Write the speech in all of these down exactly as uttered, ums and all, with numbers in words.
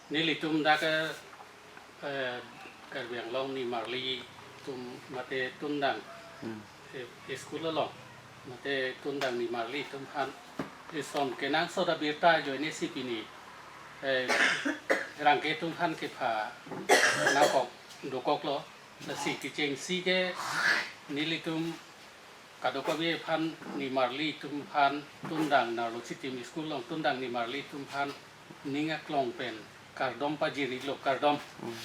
Nelitum dak, eh, Karbi Anglong nimarli atum mate Tundang, Hmm. eh, school along mate Tundang nimarli atum aphan ison kenangsot abirta ajoine si pini, eh, rangke atum aphan kepha nangkok dokoklo. Lasi kechengsi ke nelitum kadokave aphan nimarli atum aphan Tundang Narlo Chitim School along Tundang nimarli atum aphan ning aklong pen kardom pajirilo, kardom. Hmm.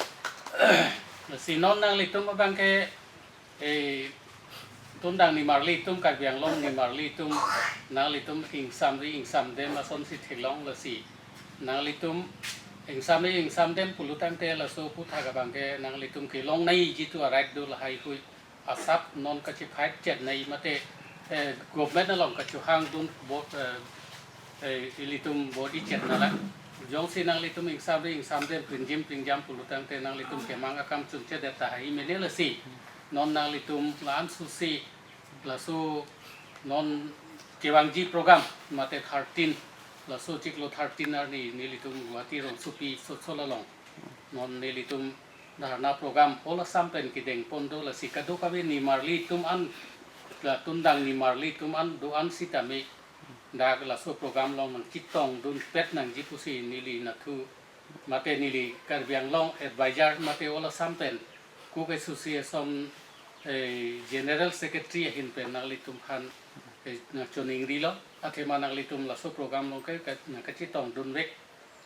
Lasi non nanglitum abangke, eh, Tundang nimarli atum, Karbi Anglong nimarli atum, nanglitum ingsamri ingsamdem asonsi theklong. Lasi nanglitum ingsamri ingsamdem pulotangte laso aphuthak abangke nanglitum kelong nangji atum a-right do, lahai hui asap non kachefight chet nangji mate, eh, government along kachehangdun bo, eh, eh, ilitum body chet nanglang. Jongsi nanglitum ingsamri ingsamdem pringjim pringjam pulotangte nanglitum kemang akam chunchedet tahai mene. Lasi non nanglitum la-an susi laso non kevangji program mate thirteen, laso chiklo thirteen arni nelitum Guwahati rongsopi Sotso along non nelitum dharna program hala asam pen kedeng pon do. Lasi kadokave nimarli atum an, la Tundang nimarli atum an do-an sitame dak laso program along nangchetongdunpet nangji pusi neli nathu mate neli Karbi Anglong advisor mate hala asam pen Cook Association, eh, General Secretary ahin pen nanglitum aphan, eh, nangchoningrilo. Athema nanglitum laso program along ke, ke, nangkachetongdunvek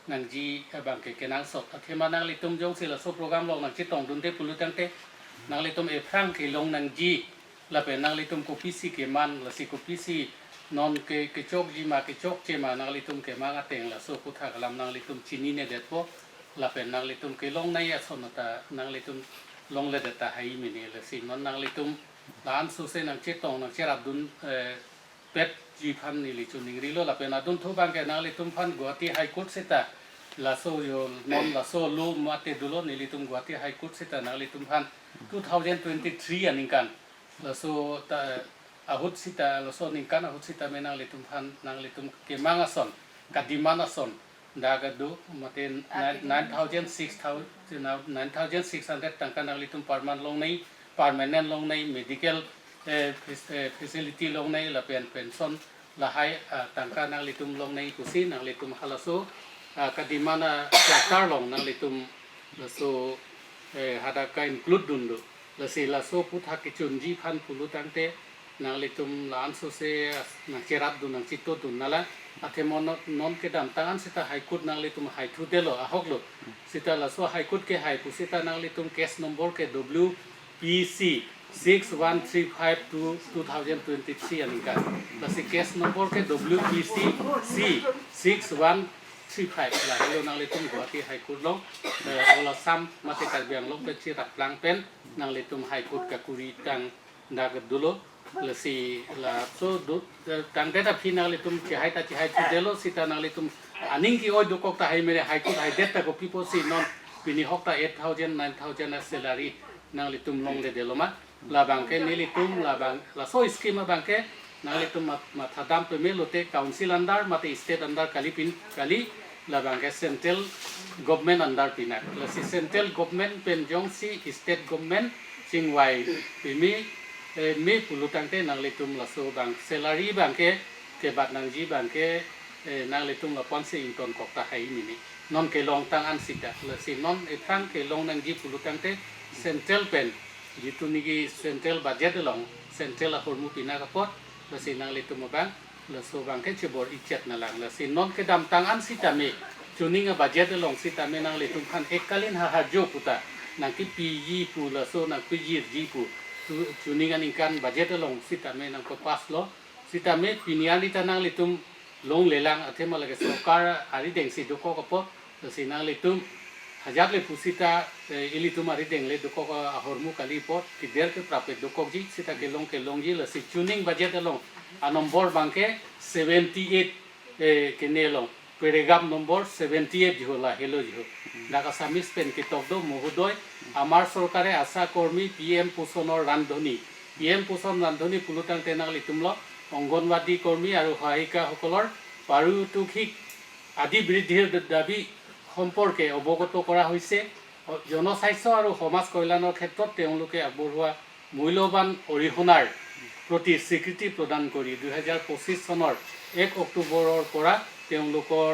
nangji abangke kenangsot. Athema nanglitum jongsi laso program along nangchetongdunde pulotangte nanglitum ephrang kelong nangji lapen nanglitum kopisi keman, lasi kopisi non ke kechokji ma kechokche ma nanglitum kemang ateng laso aphuthak alam nanglitum chininedetpo. Lapen nanglitum kelong nangji ason ta nanglitum longledet tahai mene. Lasi non nanglitum la-an suse nangchetong nangcherapdun, eh, petji aphan neli choningrilo. Lapen adunthu abangke nanglitum aphan Guwahati High Court seta laso yo non laso law mate dolo, nelitum Guwahati High Court seta nanglitum aphan two thousand twenty-three aningkan laso ta ahut seta, laso aningkan ahut sitame nanglitum aphan nanglitum kemang ason, kademand ason dak do mate nine, nine thousand, six thousand, nine thousand six hundred tangka nanglitum permanent long nangji, permanent long nangji, medical, eh, fac-, eh, facility long nangji lapen pension lahai, ah, tangka nanglitum long nangji pusi nanglitum halaso, ah, kademand a-charter along nanglitum laso, eh, hadak ka-include dun do. Lasi laso aphuthak kechunji aphan pulotangte nanglitum la-an suse nangcherapdun nangchetongdun nanglang. Athema non, non kedamtang an seta High Court nanglitum haithudetlo, ahoklo. Seta laso High Court kehai puseta nanglitum case number ke W P C six one three five two, two thousand twenty-three aningkan. Lasi case number ke W P C C six one three five. Lahelo nanglitum Guwahati High Court along, eh, hala asam mate Karbi Anglong pen cheraplang pen nanglitum High Court kakuri tang dak dolo. Lasi laso do, eh, tangdet aphi nanglitum chehai ta chehaithudetlo, seta nanglitum aning ke-oi dokok tahai mene, High Court haidet ta kopi pusi non pini ahok ta eight thousand, nine thousand a-salary nanglitum longledetlo ma. Labangke nelitum labang laso scheme abangke nanglitum mat-, mathadam pame lote council under mate state under kali pin kali, labangke central government under pinak. Lasi central government pen jongsi state government chingvai pame, eh, me pulotangte nanglitum laso abang salary abangke kebat nangji abangke, eh, nanglitum lapu-ansi ingtonkok tahai mene. Non kelongtang an seta. Lasi non ephrang kelong nangji pulotangte central pen, jitu niki central budget along, central ahormu pinak apot, lasi nanglitum abang laso abangke chebor-i chet nanglang. Lasi non kedamtang an sitame, chuning a-budget along sitame nanglitum aphan ekkalin hahajo puta nangkipiji pu, laso nangpijirji pu, chu-, chuning aningkan budget along sitame nangpapasslo. Sitame pini arni ta nanglitum longlelang, athema lake sorkar arideng si dokok apot, lasi nanglitum hajat le pusita, eh, ilitum arideng le dokok ahormu kali apot, kider ke prapet dokokji, seta kelong kelongji. Lasi chuning budget along a-number abangke seventy-eight, eh, kene along, paragraph number seventy-eight jiho, lahelo jiho. Dak Assamese pen ketok do, মহোদয়, আমাৰ চৰকাৰে আশা কৰ্মী P M পোষণৰ ৰান্ধনী, P M পোষণ ৰান্ধনী pulotangte nanglitumlo anganwadi কৰ্মী আৰু সহায়িকাসকলৰ পাৰিতোষিক আদি বৃদ্ধিৰ দাবী সম্পৰ্কে অৱগত কৰা হৈছে। জনস্বাস্থ্য আৰু সমাজ কল্যাণৰ ক্ষেত্ৰত তেওঁলোকে আগবঢ়োৱা মূল্যৱান অৰিহণাৰ প্ৰতি স্বীকৃতি প্ৰদান কৰি দুহেজাৰ পঁচিছ চনৰ এক অক্টোবৰৰ পৰা তেওঁলোকৰ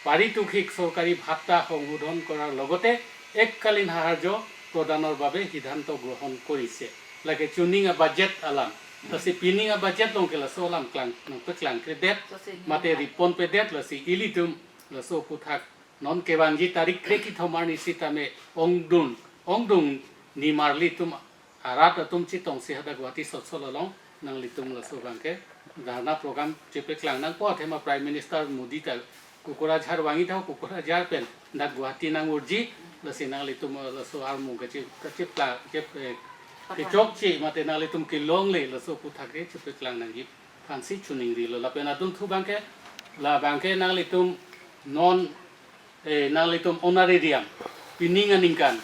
পাৰিতোষিক চৰকাৰী ভাত্তা সংশোধন কৰাৰ লগতে এককালীন সাহায্য প্ৰদানৰ বাবে সিদ্ধান্ত গ্ৰহণ কৰিছে। Lake chuning a budget alam, lasi pining a budget along ke laso alam klang nangpeklang kredet, mate ripon pedet, lasi ilitum laso aphuthak non kevangji tarik kre-kethom arni sitame ongdung, ongdung nimarlitum arat atum chetongsi hadak Guwahati sotsol along nanglitum laso abangke dharna program chepeklang nangpo. Athema Prime Minister Modi ta Kokrajhar vangji tha, Kokrajhar pen dak Guwahati nang-urji, lasi nanglitum laso armung kache, kachepla, kachep, eh, kechokche mate nanglitum kelongle laso aphuthak ke chepeklang nangji aphansi chuningrilo. Lapen adunthu abangke, labangke nanglitum non, eh, nanglitum honorarium pining aningkan,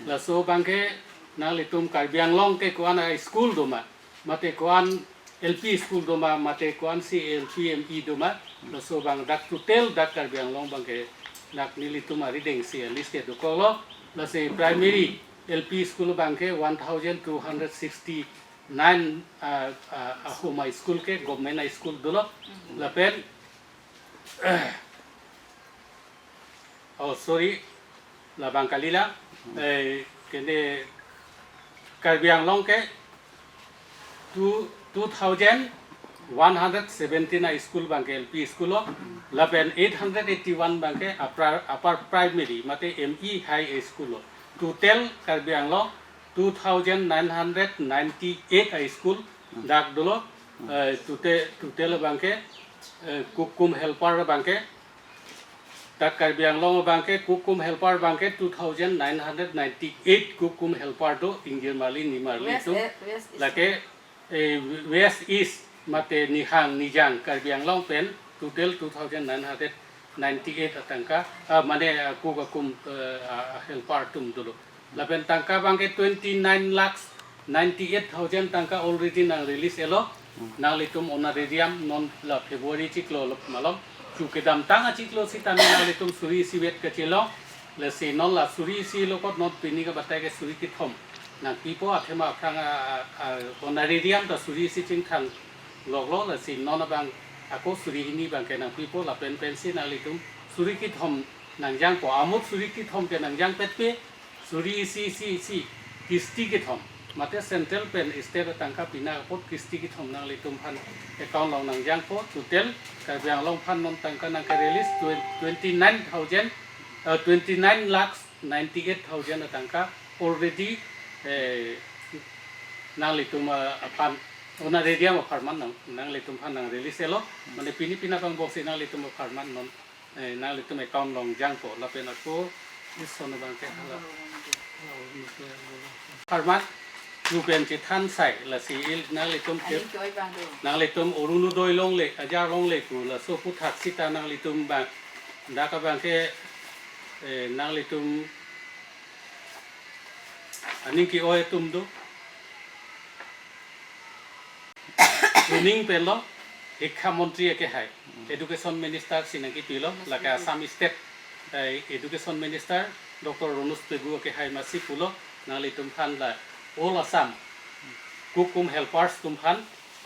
laso abangke nanglitum Karbi Anglong ke ko-an a school doma, mate ko-an L P school doma, mate ko-ansi L P M E doma, laso abang dak total dak Karbi Anglong abangke dak nelitum arideng si a list ke dokoklo. Lasi primary L P school abangke one thousand two hundred sixty nine, ah, ah, ahum a school ke government a school dolo. Lapen, oh, sorry, labang kalila, eh, kene Karbi Anglong ke two, two thousand one hundred seventeen a school abangke L P school lo, lapen eight hundred eighty-one abangke upper, upper primary, mate M E high school lo. Total Karbi Anglong two thousand nine hundred ninety-eight a school dak dolo, eh, total, total abangke, eh, cook cum helper abangke, dak Karbi Anglong abangke cook cum helper abangke two thousand nine hundred ninety-eight cook cum helper do, ingjir marli nimarlitum. Lake, eh, West East mate Nihang Nijang Karbi Anglong pen total two thousand nine hundred ninety-eight atangka, ah, mane, ah, cook cum, eh, ah, helper atum dolo. Lapen tangka abangke twenty-nine lakhs ninety-eight thousand tangka already nang release elo. Nanglitum honorarium non la February chiklo lo malom. Chu kedamtang achiklo sitame nanglitum suri isi vet kachelo. Lasi non la suri isi lo kot, non pining abatai ke suri kethom nangpipo. Athema aphrang a, a, a, honorarium ta suri isi chingthang loklo, lasi non abang ako suri hini abangke nangpipo, lapen pensi nanglitum suri kethom nangjangpo. Amut suri kethom ke nangjangpetpe, suri isi isi isi kisti kethom, mate central pen state atangka pina apot kisti kethom nanglitum aphan account along nangjangpo. Total Karbi Anglong aphan non tangka nangke release twen-, twenty-nine thousand, eh, twenty-nine lakhs ninety-eight thousand atangka already, eh, nanglitum, eh, aphan, honorarium apharman nang, nanglitum aphan nang release elo. Mane pini pina abang boksi nanglitum apharman non, eh, nanglitum account along jangpo. Lapen ako ison abangke hala apharman, yu pen chethan sai, lasi il nanglitum ke, nanglitum Orunodoi longle, ajar longle pu, laso aphuthak sita nanglitum abang, dak abangke, eh, nanglitum aning ke-oi atum do. Chuning pen lo, Shiksha Mantri akehai, Education Minister si nangkipilo, lake Assam State, eh, Education Minister Doctor Ranoj Pegu akehai masi pulo, nanglitum aphan la All Assam cook cum helpers atum aphan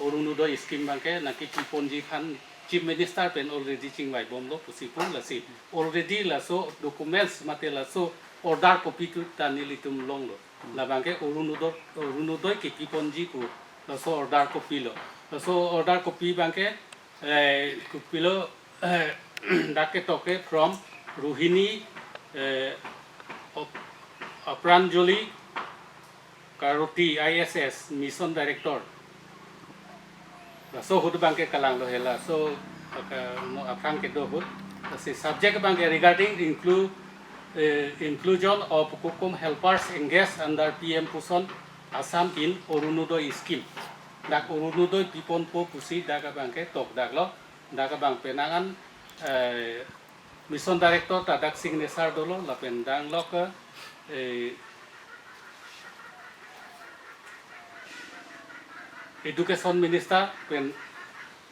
Orunodoi scheme abangke nangkipi ponji aphan Chief Minister pen already chingvai bomlo pusi pu, lasi already laso documents mate laso order copy tu ta nelitum longlo. Labangke Orunodoi, Orunodoi kipi ponji pu laso order copy lo. Laso order copy abangke, eh, copy lo, eh, dak ketok ke from Rohini, eh, Op-, Apranjali Karoti, I S S, Mission Director. Laso ahut abangke kalanglo he, laso aka, mo aphrang kedo ahut. Lasi subject abangke regarding inclu-, eh, inclusion of cook cum helpers engaged under P M Posan Assam in Orunodoi scheme. Dak Orunodoi piponpo pusi dak abangke tokdaklo. Dak abang penang an, eh, Mission Director ta dak signature dolo, lapen danglok, eh, Education Minister pen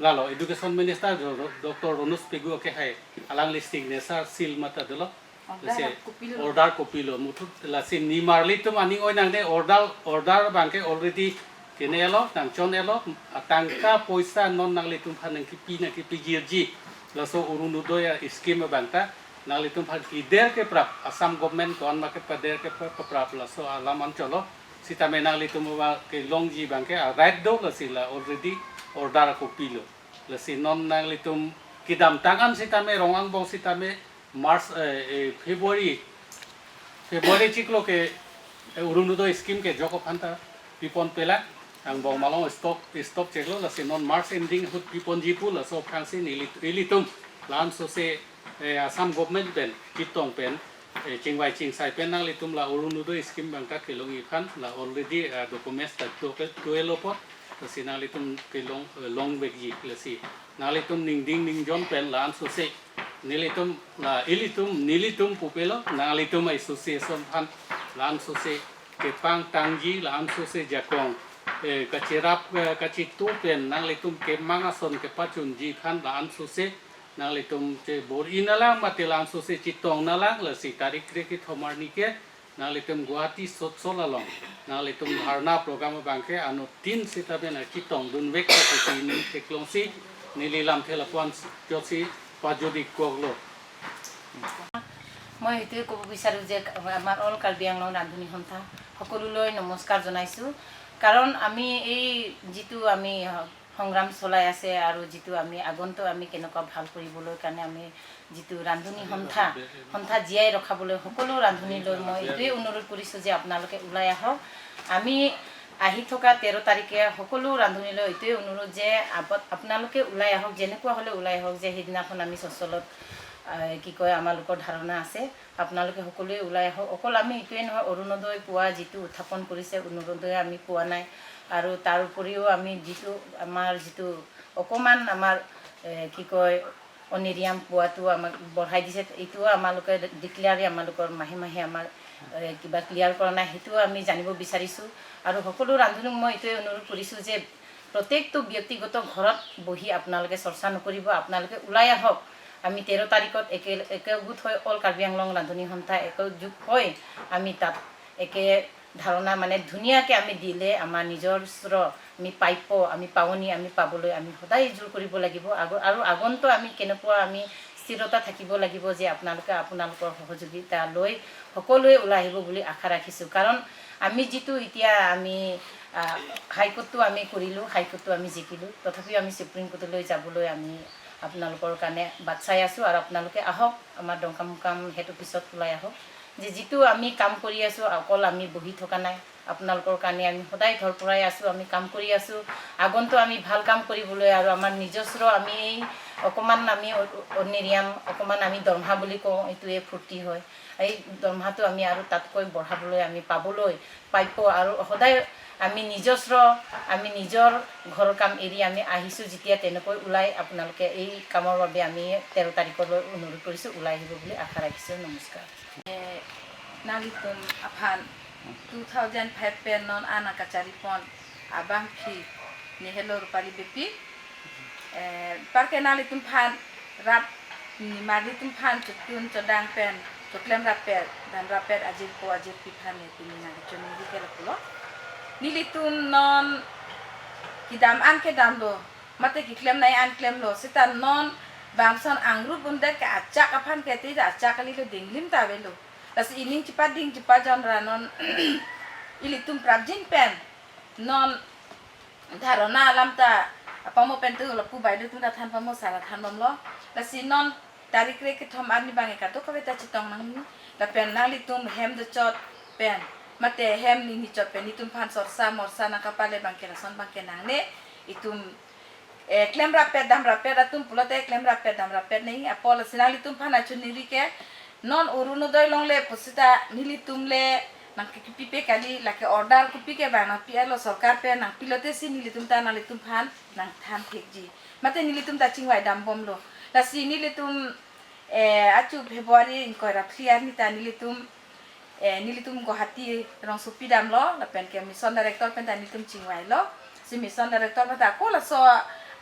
Lalo, Education Minister do-, do-, Doctor Ranoj Pegu ke hai, alangli signature seal mata dolo. Order Lasi, kopilo? Order kopilo, muthot lasi nimarlitum aning oi nangne order, order abangke already kene-lo, nangchon-lo, atangka poisa non nanglitum aphan nangkipi, nangkipijirji. Laso Orunodoi a-scheme abangta, nanglitum aphan kider keprap, Assam government ko-an ma kepader keprap, keprap laso alam an cholo. Sitame nanglitum abang kelongji abangke a-right do, lasi la already order kopilo. Lasi non nanglitum kedamtang an sitame rong angbong sitame March, eh, eh, February, February chiklo ke, eh, Orunodoi scheme kejok aphanta pipon pela, angbong malong stop, stop cheklo, lasi non March ending ahut piponji pu, laso aphansi neli, ilitum la-an sose, eh, Assam government pen, chetong pen, eh, chingvai chingsai pen nanglitum la Orunodoi scheme abangta kelongji aphan, la already, eh, documents ta do ke, do-lo apot, lasi nanglitum kelong, eh, longvekji, lasi nanglitum ningding ningjon pen la-an sose, nelitum, la ilitum, nelitum pupelo, nanglitum association aphan la-an sose kepangtangji, la-an sose jakong, eh, kacherap, eh, kachetu pen nanglitum kemang ason kepachunji aphan la-an sose, nanglitum chebor-i nanglang mate la-an sose chetong nanglang, lasi tarik kre kethom arni ke, nanglitum Guwahati South Hall along, nanglitum dharna program abangke anuttin sitame nangchetongdunvek, lasi pini theklongsi, neli lamthe lapu-an jotsi pajut-ik koklo. মই এইটোৱে ক'ব বিচাৰোঁ যে আমাৰ অল কাৰ্বি আংলং ৰান্ধনী সন্থা সকলোলৈ নমস্কাৰ জনাইছোঁ। কাৰণ আমি এই যিটো আমি সংগ্ৰাম চলাই আছে আৰু যিটো আমি আগন্তুক আমি কেনেকুৱা ভাল কৰিবলৈ কাৰণে আমি যিটো ৰান্ধনী সন্থা, সন্থা জীয়াই ৰখাবলৈ সকলো ৰান্ধনীলৈ মই এইটোৱে অনুৰোধ কৰিছোঁ যে আপোনালোকে ওলাই আহক। আমি আহি থকা তেৰ তাৰিখে সকলো ৰান্ধনীলৈ এইটোৱে অনুৰোধ যে আপ-, আপোনালোকে ওলাই আহক, যেনেকুৱা হ'লে ওলাই আহক, যে সেইদিনাখন আমি চচলত, আহ, কি কয়, আমালোকৰ ধাৰণা আছে, আপোনালোকে সকলোৱে ওলাই আহক। অকল আমি এইটোৱে নহয়, অৰুণোদয় পোৱা যিটো উত্থাপন কৰিছে, অৰুণোদয় আমি পোৱা নাই। আৰু তাৰ উপৰিও আমি যিটো, আমাৰ যিটো অকণমান আমাৰ, এ, কি কয়, অনেৰিয়াম পোৱাটো আমাক বঢ়াই দিছে, এইটোও আমালোকে ডিক্লেয়াৰ, আমালোকৰ মাহে মাহে আমাৰ, এ, কিবা ক্লিয়াৰ কৰা নাই, সেইটোও আমি জানিব বিচাৰিছোঁ। আৰু সকলো ৰান্ধনীক মই এইটোৱে অনুৰোধ কৰিছোঁ যে প্ৰত্যেকটো ব্যক্তিগত ঘৰত বহি আপোনালোকে চৰ্চা নকৰিব, আপোনালোকে ওলাই আহক। আমি তেৰ তাৰিখত একে, একগোট হৈ অল কাৰ্বি আংলং ৰান্ধনী সন্থা একযোগ হৈ আমি তাত একে ধাৰণা মানে ধুনীয়াকে আমি দিলে আমাৰ নিজস্ব আমি প্ৰাপ্য, আমি পাৱনি আমি পাবলৈ আমি সদায় জোৰ কৰিব লাগিব। আগ-, আৰু আগন্তুক আমি কেনেকুৱা আমি স্থিৰতা থাকিব লাগিব যে আপোনালোকে আপোনালোকৰ সহযোগিতা লৈ সকলোৱে ওলাই আহিব বুলি আশা ৰাখিছোঁ। কাৰণ আমি যিটো এতিয়া আমি, আহ, হাইকোৰ্টটো আমি কৰিলোঁ, হাইকোৰ্টটো আমি জিকিলোঁ, তথাপিও আমি চুপ্ৰিম কোৰ্টলৈ যাবলৈ আমি আপোনালোকৰ কাৰণে বাট চাই আছোঁ। আৰু আপোনালোকে আহক, আমাৰ ডংকামুকাম হেড অফিচত ওলাই আহক। যে যিটো আমি কাম কৰি আছোঁ, অকল আমি বহি থকা নাই, আপোনালোকৰ কাৰণে আমি সদায় ধৰপৰাই আছোঁ, আমি কাম কৰি আছোঁ। আগন্তুক আমি ভাল কাম কৰিবলৈ আৰু আমাৰ নিজস্ব আমি এই অকণমান আমি অ-, অনেৰিয়াম, অকণমান আমি দৰমহা বুলি কওঁ, এইটোৱে ফূৰ্তি হয়। এই দৰমহাটো আমি আৰু তাতকৈ বঢ়াবলৈ আমি পাবলৈ প্ৰাপ্য আৰু সদায় আমি নিজস্ব, আমি নিজৰ ঘৰৰ কাম এৰি আমি আহিছোঁ যেতিয়া, তেনেকৈ ওলাই আপোনালোকে এই কামৰ বাবে আমি তেৰ তাৰিখলৈ অনুৰোধ কৰিছোঁ, ওলাই আহিব বুলি আশা ৰাখিছোঁ। নমস্কাৰ। Eh, nanglitum aphan two thousand five pen non an kacharipon abangpi nihelo Rupali Beypi. Eh, anparke nanglitum aphan rap, nimarlitum aphan chotun chodang pen choklem rapet, dam rapet ajirpo ajirpi aphan ne pini nangkechoningri ke lapulo. Nelitum non kedam an kedamlo, mate keklemnei an klemlo, seta non bangson angrup undet ke achak aphan ke te achak kalilo, dinglim ta avelo. Lasi ining chepading chepajon ra non ilitum prapjin pen non dharna alam ta apamo pen tu lapu baidu tum ta than pamo, sara than bomlo. Lasi non tarik kre kethom arni abang kadokave ta chetong nangji. Lapen nanglitum hem dochot pen, mate hem nini chot pen, nelitum aphan sorsa morsa nangkapale abangke lason abangke nangne, itum, eh, klem rapet dam rapet atum pulote klem rapet dam rapet nangji. Apot lasi nanglitum aphan kachoningri ke, non Orunodoi longle pusita nelitum le nangkekipipe kali, lake order kopi ke bang nangpi-etlo sorkar pen, nangpilote si nelitum ta nanglitum aphan nangthan thekji. Mate nelitum ta chingvai dam bomlo. Lasi nelitum, eh, achu February ingkoi ra phli arni ta nelitum, eh, nelitum Guwahati rongsopi damlo, lapen ke mission director pen ta nelitum chingvailo. Si mission director pen ta ako laso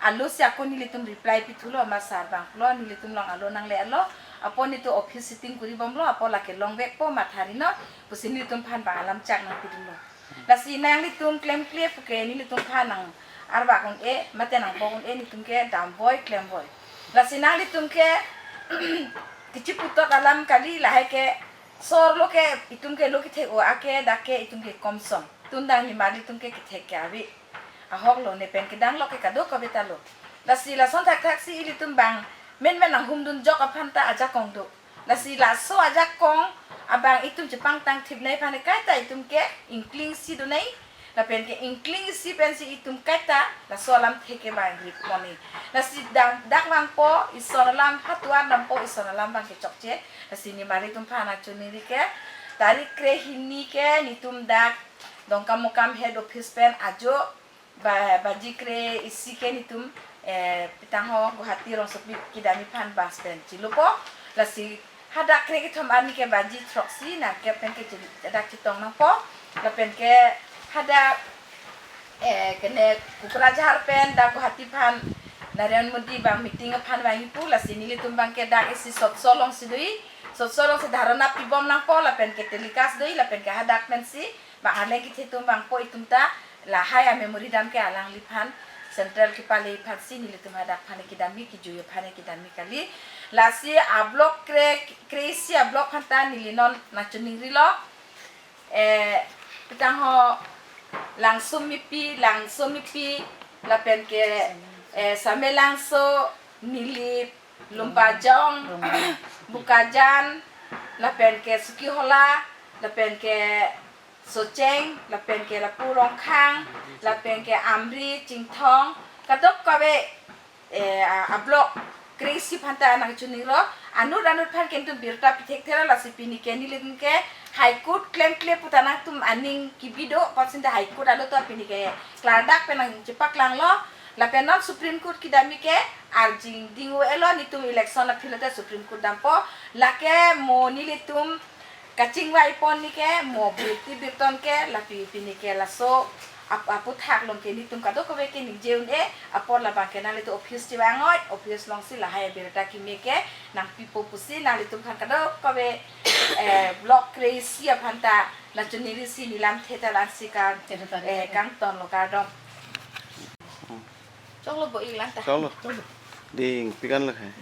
Alo si ako nelitum reply pithulo, ma sir bang pulo, nelitum long alo nangle-etlo, apot netum office sitting kuri bomlo, apot lake longvekpo, mathari non pusi nelitum aphan bang alam chak nangpidunlo. Lasi nanglitum klemkle puke nelitum aphan nang arvak un-e, mate nang bok un-e, netum ke damvoi klemvoi. Lasi nanglitum ke kechiputot alam kali, lahai ke sor lo ke, itum ke lo kethek-o ake, dak ke itum ke komson. Tun dang nimarlitum ke kethek ke ave. Ahok lo, ne pen kedang lo ke kadokave ta lo. Lasi lason thakthak si ilitum bang menmen nanghumdun jok aphan ta ajakong do. Lasi laso ajakong abang itum chepangtang thip nai aphan kaita itum ke ingkling si do nai. Lapen ke ingkling si pensi itum kaita laso alamthe ke bang rit moni. Lasi dak, dak vangpo ison alam, ha tovar dampo ison alam bang ke chokche. Lasi nimarlitum aphan nangchiningri ke, tarik krehini ke netum dak Dongkamukam head office pen ajo ba, baji kre-isi ke netum, eh, pitang ho Guwahati rongsopi kedamji aphan bus pen chilopo. Lasi hadak kre kethom arni ke baji throksi, nangkep pen ke chil-, hadak chetong nangpo. Lapen ke hadak, eh, kene Kokrajhar pen dak Guwahati aphan Narendra Modi bang meeting aphan vangji pu, lasi nelitum bang ke dak isi Sotso along si do-i, Sotso along si dharana pibom nangpo, lapen ke telecast do-i, lapen ke hadak pensi bang arleng kethe atum vangpo itum ta, lahai a-memory dam ke alangliphan, central kepale aphan si nelitum hadak aphan kedamji, kejui aphan kedamji kali. Lasi a-block kre, kre-isi a-block aphan ta neli non nangchiningrilo. Eh, pitang ho Langsomipi, Langsomipi, lapen ke, eh, Samelangso, Nilip, Lumbajong, Bokajan, lapen ke Sokihola, lapen ke Socheng, lapen ke lapu Rongkhang, lapen ke Amri, Chinthong, kadokave, eh, a, a-block kre-isi aphan ta nangchininglo, anut anut aphan ke netum birta pithekthelo, lasi pini ke nelitum ke High Court klemkle pu ta nangtum aning kebi do, apotsi ta High Court alo ta pini ke klardak pen nangchepaklanglo, lapen non Supreme Court kedamji ke arjing ding-o-elo, netum election aphi lote Supreme Court dampo, lake mo nelitum kachingvai pon ni ke mo birti birton ke lapi pini ke laso ap-, aputhak along ke netum kadokave ke ningje un-e, apor labang ke nanglitum office chevang-oi, office along si lahai abirta keme ke nangpipo pusi nanglitum aphan kadokave, eh, block kre-isi aphan ta nangchiningri si nelamthe ta la-ansi ka, eh, kangtonlo, kardom. Choklo bo, ik lang ta. Choklo. Ding, pi kan lo hai.